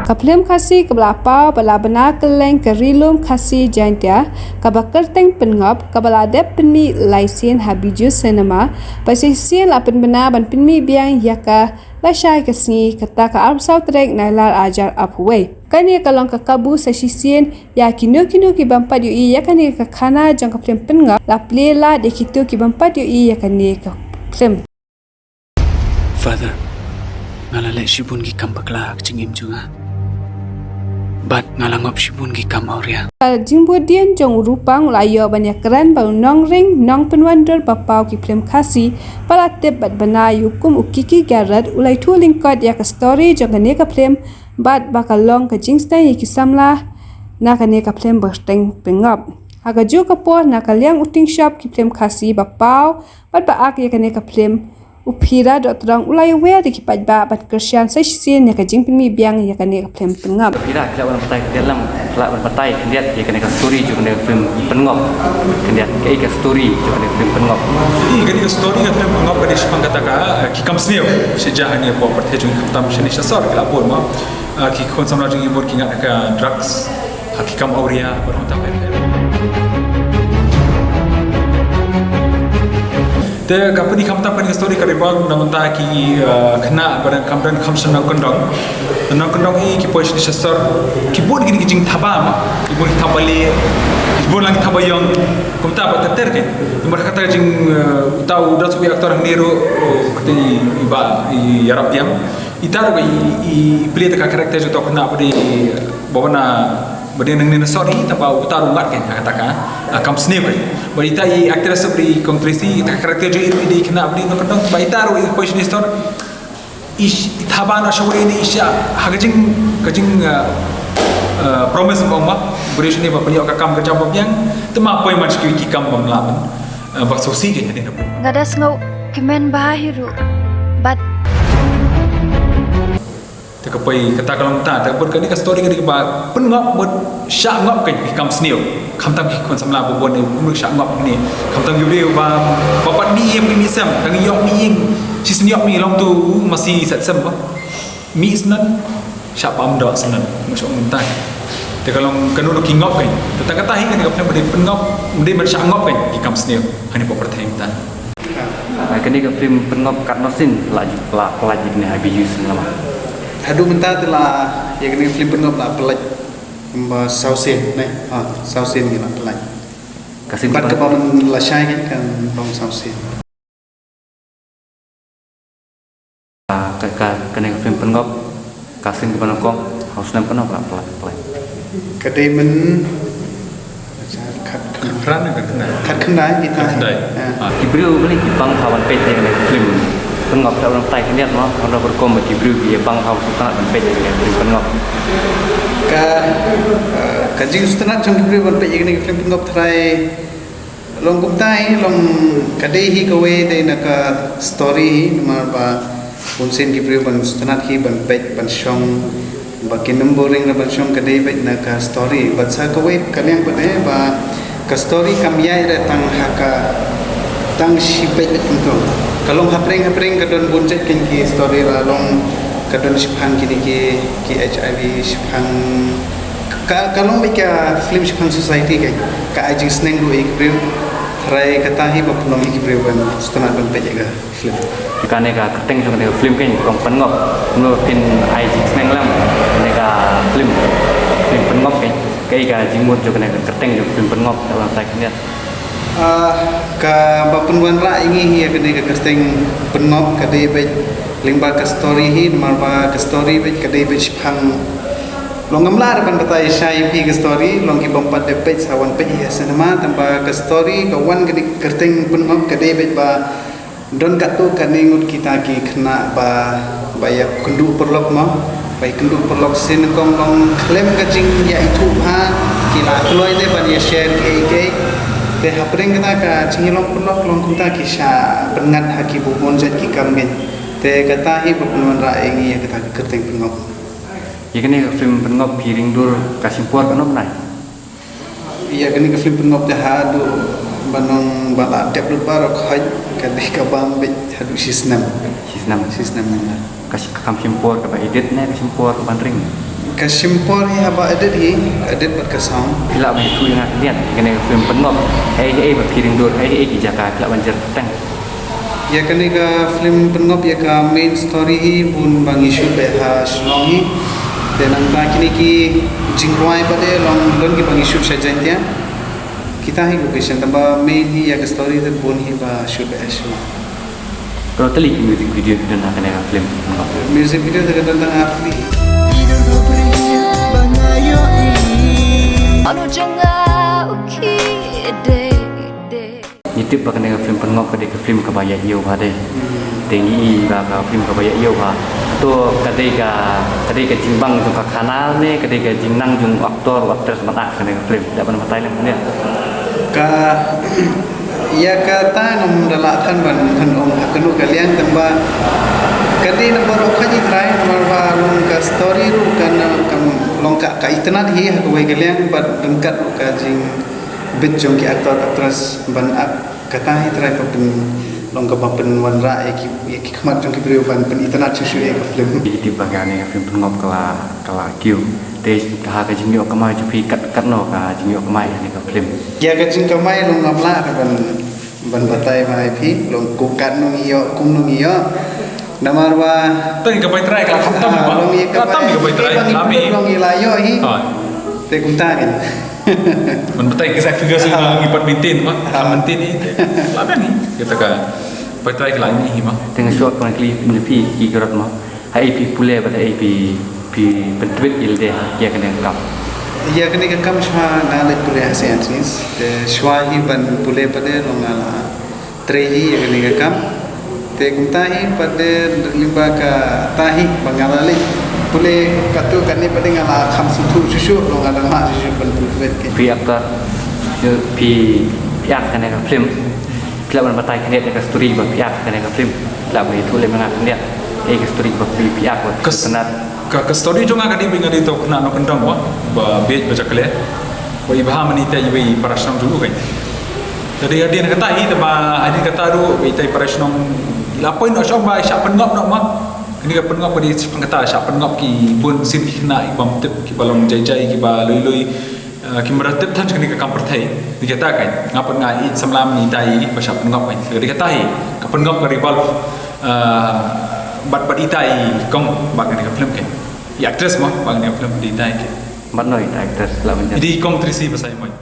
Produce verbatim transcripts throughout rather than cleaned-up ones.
Ka phlim Khasi kaba la paw bad la bna kylleng ka Ri Lum Khasi Jaintia, kaba kyrteng Pynngop, kaba la dep pynmih lai sien ha Bijou Cinema, bad shisien la pynbna ban pynmih biang ïa ka lashai ka sngi, kata ka arphew saw tarik Nailar arhajar arphew wei. Kane ka long ka kabu sa shisien ïa kino kino ki bym pat ïohi ïa kane ka khana jong ka phlim Pynngop, la plie lad ïa kito ki bym pat ïohi ïa kane ka phlim. Father, nga la leh shibun ki kam bakla ha ka jingim jong nga. Bad nga la ngop shibun ki kam awria. Ka jingbud dien jong u Rupang u la ïoh ban ïakren bad u nongring nongpynwandur ba paw ki phlim Khasi, ba la tip bad bna ïa u kum u Kiki Garrett, u la ïathuh lyngkot ïa ka story jong kane ka phlim, bad ba ka long ka jingsdang ïa ki samla na kane ka phlim ba kyrteng Pynngop. Ha kajuh ka por, na ka liang u Ting Shop ki phlim Khasi ba paw bad ba ak ïa kane ka phlim, u Phira Dohtdong u la ïawer ïa ki paidbah ban kyrshan sa shisien ïa ka jingpynmih biang ïa kane ka phlim Pynngop. Phira, khie lah ban batai khyndiat lang, khie lah ban batai khyndiat ïa kane ka story jong kane ka phlim Pynngop. Khyndiat, kaei ka story jong kane ka phlim Pynngop? Ïa kane ka story ka phlim Pynngop ka dei shaphang kata ka, eh, ki kam sniew. Sha jong ngi hapoh pyrthei jong ngi, khamtam shane sha sor ki la bun mo. Eh, ki khun samla jong ngi bun ki ngat ha ka drugs, ha ki kam awria, bad kumta. Te ka pynïaid khamtam kane ka story ka revolve na bynta ki, eh, khynnah ba dang kham don kham snem nongkyndong. Nongkyndong hi ki poi shane sha sor, ki bun kine ki jingthaba mo, ki bun ki thaba lieh, ki bun lang ki thaba ïong. Kumta ba ter ter ki. Namar kata ka jing, eh, uta u don sa uwei u actor hangne ruh, eh, kata i Bah, i Ïarap Biang. Ita ruh ba i, i, i plie da ka character jong uta u khynnah ba dei, ba wan na, ba dei nangne na sor hi, tangba uta ruh ngat kein ha kata ka, ah, kam sniew kein. Bad ita i actress ba dei i Kong Tracy, ita ka character jong i ruh i dei khynnah ba dei nongkyndong, bad ita ruh i poi shane sha sor. I sh-, i thaba noh shawei ne i shah, ha ka jing, ka jing, ah, ah, promise ba ong ba, briew shane ba pynïoh ka kam ka jam ba biang, te ma poi man sha kiwei ki kam bym lah ban, ah, ba sngewsih kein hangne na pdeng. Nga da sngew kmen bha hi ruh. Bad Te ka poi kata ka long ta, te bad kane ka story ka dei kaba pynngop bad shah ngop kein ki kam sniew. Khamtam ki khun samla ba bun ne, kumno shah ngop ne. Khamtam ki briew ba, ba pat mih ïing mih sem, dang ïoh mih ïing, shisien ïoh mih long tu masi set sem ba. Mih snem, shah pam doh snem, kumno shah ngop mynta. Te ka long kano kano ki ngop kein. Te kata hi kane ka film ba dei pynngop, ba dei ban shah ngop kein ki kam sniew. Hangne hapoh pyrthei mynta. Ah, kane ka film Pynngop katno sien la, la, la pyllait ïa kane ha Bijou Cinema? Haduh mynta te la, ïa kane ka film Pynngop la pyllait kumba saw sien, ne? Ha, saw sien ngi la pyllait. Ka sien bad kaba, kaba man lashai kan long saw sien. Ah, ka, ka, kane ka film Pynngop, ka sien kaba nyngkong, ha u snem kano ba la pyllait, pyllait? Ka dei mynta khatkhyndai. Khatkhyndai. Khatkhyndai kita. Khatkhyndai. Ah. Ah, ki briew balei ki pang ha ban peit ïa kane ka film Pynngop, te ban batai khyndiat mo, kano ka rukom ba ki briew ki ïa pang ha u sngewtynnat ban peit ïa kane ka film Pynngop? Ka, ah, ka jingsngewtynnat jong ki briew ban peit ïa kane ka film Pynngop tharai long kumta hi, long ka dei hi kawei dei na ka story hi, namar ba bunsien ki briew ban sngewtynnat hi ban peit ban shong, ba kin ym boring re ban shong, ka dei beit na ka story. Bad sa kawei ka liang pat dei ba ka story kam ïaid re tang ha ka, tang shi beit kumto. Ka long hapdeng hapdeng, ka don bun jait kein ki story, la long ka don shaphang kine ki, ki HIV, shaphang Ka, ka long beit ka film shaphang society kein. Ka ai jingsneng ruh ïa ki briew. Tharai kata hi ba pynlong ïa ki briew ban sngewtynnat ban peit ïa ka film. Kane ka kyrteng jong kane ka film kein ka long Pynngop. Kumno phin ai jingsneng lem kane ka film, film Pynngop kein. Kaei ka jingmut jong kane ka kyrteng jong film Pynngop, te ban batai khyndiat? Ah, kaba pynwanrah ïa ngi hi ïa kane ka kyrteng Pynngop ka dei beit lyngba ka story hi, namar ba ka story beit ka dei beit shaphang, long ngam lah re ban batai shai ïa phi ka story, long ki bym pat dep peit sa wan peit hi ha cinema, tangba ka story ka wan kane ka kyrteng Pynngop ka dei beit ba don katto katne ngut kita ki khynnah ba, ba ïa kynduh paralok mo, ba ïa kynduh paralok shisien nyngkong long khlem ka jingïaithuh bha, ki la kloi te ban ïa share kiei kiei. Te hapdeng kata ka jingïalong paralok long kumta ki shah pynngat ha ki bun jait ki kam kein. Te kata hi ba pynwanrah ïa ngi ïa kata ka kyrteng Pynngop. Ïa kane ka film Pynngop phi ring dur ka shim por katno bnai? Ïa kane ka film Pynngop te haduh ban ong ba la dep lut baroh khoit ka dei ka bam beit haduh shi snem. Shi snem. Shi snem mynta. Ka shi-, ka kam shim por kaba edit ne ka shim por kaban ring? Ka shim por hi haba edit hi, edit bad ka sound. Phi lah ban ïathuh ïa nga khyndiat, kane ka film Pynngop, haei haei ba phi ring dur, haei haei ki jaka, phi lah ban jer teng. Ïa kane ka film Pynngop, ïa ka main story hi bun ba ngi shoot beit ha Shillong hi. Te nangta kine ki jingrwai pat de long don kiba ngi shoot sha Jaintia. Kita hi location, tangba main hi ïa ka story te bun hi ba shoot beit ha Shillong. Kano tylli ki music video ki don ha kane ka film? Music video te ka don tang artylli. Ano janga uki de de. Ngi tip ba kane ka film Pynngop ka dei ka film kaba ïa ïew bha de. Te ngi i ba ka film kaba ïa ïew bha. To ka dei ka, ka dei ka jingbang jong ka khana ne ka dei ka jingnang jong actor actress ban act kane ka film. Da ban batai lem ne. Ka ïa kata ngam da lah than ban than ong ha kano ka liang, tangba ka dei na baroh ka jingtrai, namar ba long ka story ruh kan, kan long ka, ka itynnad hi ha kawei ka liang, bad ryngkat ruh ka jingbit jong ki actor actress ban act, kata hi trai ka pyn long kaba pynwanrah ïa ki, ïa ki khmat jong ki briew ban pynitynnad shuh shuh ïa ka film. Ki tip ba kane ka film Pynngop ka la, ka la kiew. Te ha ka jingïoh kamai jong phi kat, katno ka jingïoh kamai ha kane ka film? Ïa ka jingkamai long ngam lah ban, ban batai ma ïa phi, long kum katno ngi ïoh, kumno ngi ïoh. Namar ba tang ka bai trai ka la khamtam ba. Long ïa ka bai trai, long ïa la ïoh hi. Te kumta kan. Man batai ki exact figures ngi pat maintain ma. Maintain ni. La biang ni. Kita ka bai trai ka la ni hi ma. Tang shuwa pang kli ni phi ki grot ma. Haei phi pule bad haei phi, phi pyntweet ïa lade ha ïa kane ka kam? Ïa kane ka kam shuwa nga leit pule ha Saint Anthony's. Te shuwa hi ban pule pat de long nga la trei hi ïa kane ka kam. Te kumta hi pat de lyngba kata hi ba nga la leit pule katto katne pat de nga la kham sngewthuh shuh shuh long nga la mad shuh shuh ban pyntweet ki. Phi actor, phi, phi act kane ka film. Phi lah ban batai khyndiat ïa ka story ba phi act kane ka film. Phi lah ban ïathuh lem ïa nga khyndiat ïa ka story ba phi, phi act ba phi sngewtynnat. Ka, ka story jong nga ka dei ba nga dei uto u khynnah nongkyndong ba, ba bieit ba jakhlia. Ba i bha mynta iwei i para shnong jong u kan. Te dei hadien kata hi te ba hadien kata ruh ba ita i para shnong i la poi noh sha ba i shah pynngop noh ma. Kane ka pynngop ka dei sha kata, shah pynngop ki bun sien ki khynnah ki bym tip, ki ba long jai jai, ki ba lui lui. Ah, kim da tip than kane ka kam pyrthei. Dei kata kan, nga pat nga ïeit samla mynta i ba shah pynngop kan. Dei kata hi, ka pynngop ka revolve, ah, bad, bad ita i kong ba kane ka film kan. I actress mo ba kane ka film dei ita i kan. Bad no ita actress la mynta. Dei i kong Tracy Basaiawmoit.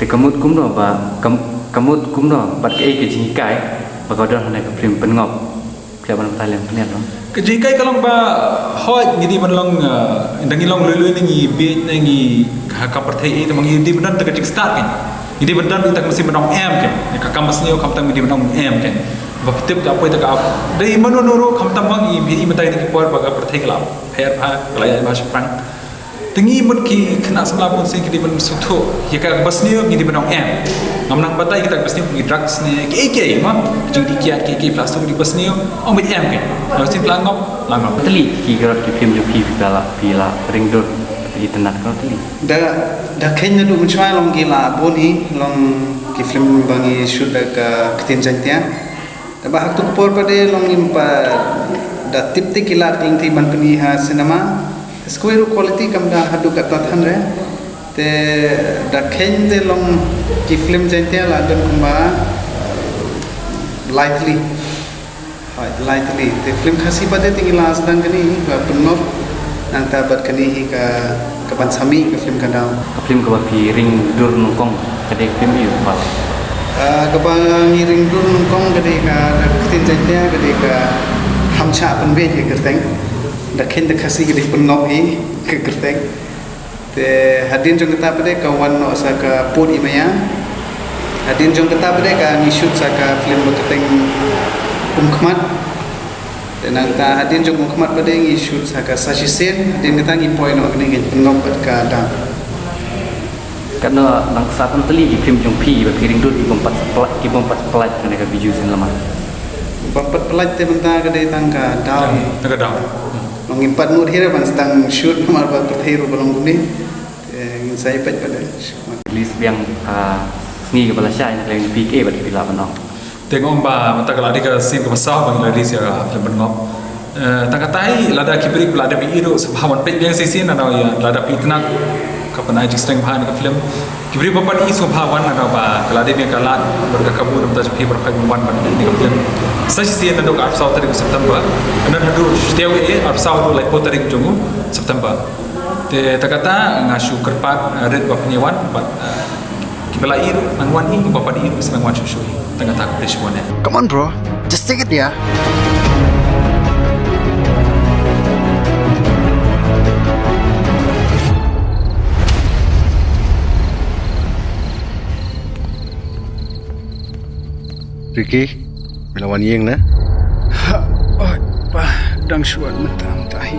Te ka mut kumno ba, ka, ka mut kumno bad kaei ka jinghikai ba ka don ha kane ka film Pynngop. Phi lah ban batai lem khyndiat no? Ka jinghikai ka long ba hooid ngi dei ban long, eh, ynda ngi long lui lui ne ngi bieit ne ngi ha ka pyrthei ei, te ma ngi dei ban don te ka jingstad kan. Ngi dei ban don te ka mynsiem ban ong em kan. Ka kam ba sniew khamtam ngi dei ban ong em kan. Ba phi tip da poi te ka ap. Dei mano mano ruh khamtam ma ngi bieit mynta ki por ba ka pyrthei ka la pher bha, ka la ïaid bha shaphrang. Te ngi mut ki khynnah samla bun sien ki dei ban sngewthuh ïa ka ba sniew ngi dei ban ong em. Ngam nang batai kita ba sniew ki drugs ne kiei kiei ma. Jingdih kiad kiei kiei plastik ki ba sniew ong beit em ke. Nang sien pla ngop la ngop. Tylli ki grot ki film jong phi phi la, phi la ring dur, phi itynnat kano tylli? Da, da kheiñ naduh mynshuwa long ki la bun hi, long ki film ba ngi shoot da ka ktien Jaiñtia. Te ba ha katu ka por pat de long ngim pat da tip te ki lad ki lynti ban pyni ha cinema. Te sa kawei ruh quality kam da haduh katno than re. Te da kheiñ te long ki film Jaiñtia la don kumba, eh, lai tylli. Hooid, lai tylli. Te film Khasi pat de te ngi la sdang kane hi ka Pynngop. Nangta bad kane hi ka, ka Ban Sami, ka film Ka Daw. Ka film kaba phi ring dur nyngkong ka dei ka film ïa u pal? Ah, kaba ngi ring dur nyngkong ka dei ka, ka ktien Jaiñtia ka dei ka Ham Shah Pynbiej ka kyrteng. Da kheiñ da Khasi ka dei Pynngop hi ka kyrteng. Te hadien jong kata pat de ka wan noh sa ka Pud i Maya. Hadien jong kata pat de ka ngi shoot sa ka film ba kyrteng Umkhmat. Te nangta hadien jong Umkhmat pat de ngi shoot sa ka Sa Shisien, hadien kata ngi poi noh kane ngi Pynngop bad Ka Daw. Katno nang sa katno tylli ki film jong phi ba phi ring dur ki bym pat pla-, ki bym pat pynlait kane ka Bijou Cinema? Bym pat pynlait te mynta ka dei tang Ka Daw. Tang Ka Daw. Long ngim pat mut hi re ban sdang shoot namar ba pyrthei ruh ba long kumne. Te ngin sa ïa peit pat de. Release biang, ah, sngi kaba la shai na ka liang jong phi, kaei ba phi lah ban ong? Te nga ong ba mynta ka la dei ka sien kaba saw ba ngi la release ïa ka film Ban Ngop. Eh, tang katai lada ki briew ba la dep ïohi ruh sngewbha wan peit biang shisien, lada ïa lada phi itynnad ka pynai jingsdang bha ïa ka film. Ki briew ba pat ïohi sngewbha wan, lada ba ka la dei biang ka lad bad ka kabu na bynta jong phi ba phi wan ban peit ïa ka film. Sa shisien naduh ka arphew saw tarik u September. Naduh shisien eh arphew saw naduh laiphew tarik jong u September. Te tang kata nga shu kyrpad, eh, rit ba phin ïa wan bad, eh, kiba la ïohi ruh nang wan hi, kiba pat ïohi ruh sa nang wan shuh shuh hi. Tang kata ka phi shu wan eh. Come on, bro. Just take it, yeah. Ricky, me la wan ïing ne? Ha, oi, pa, dang shu wan mynta mynta hi.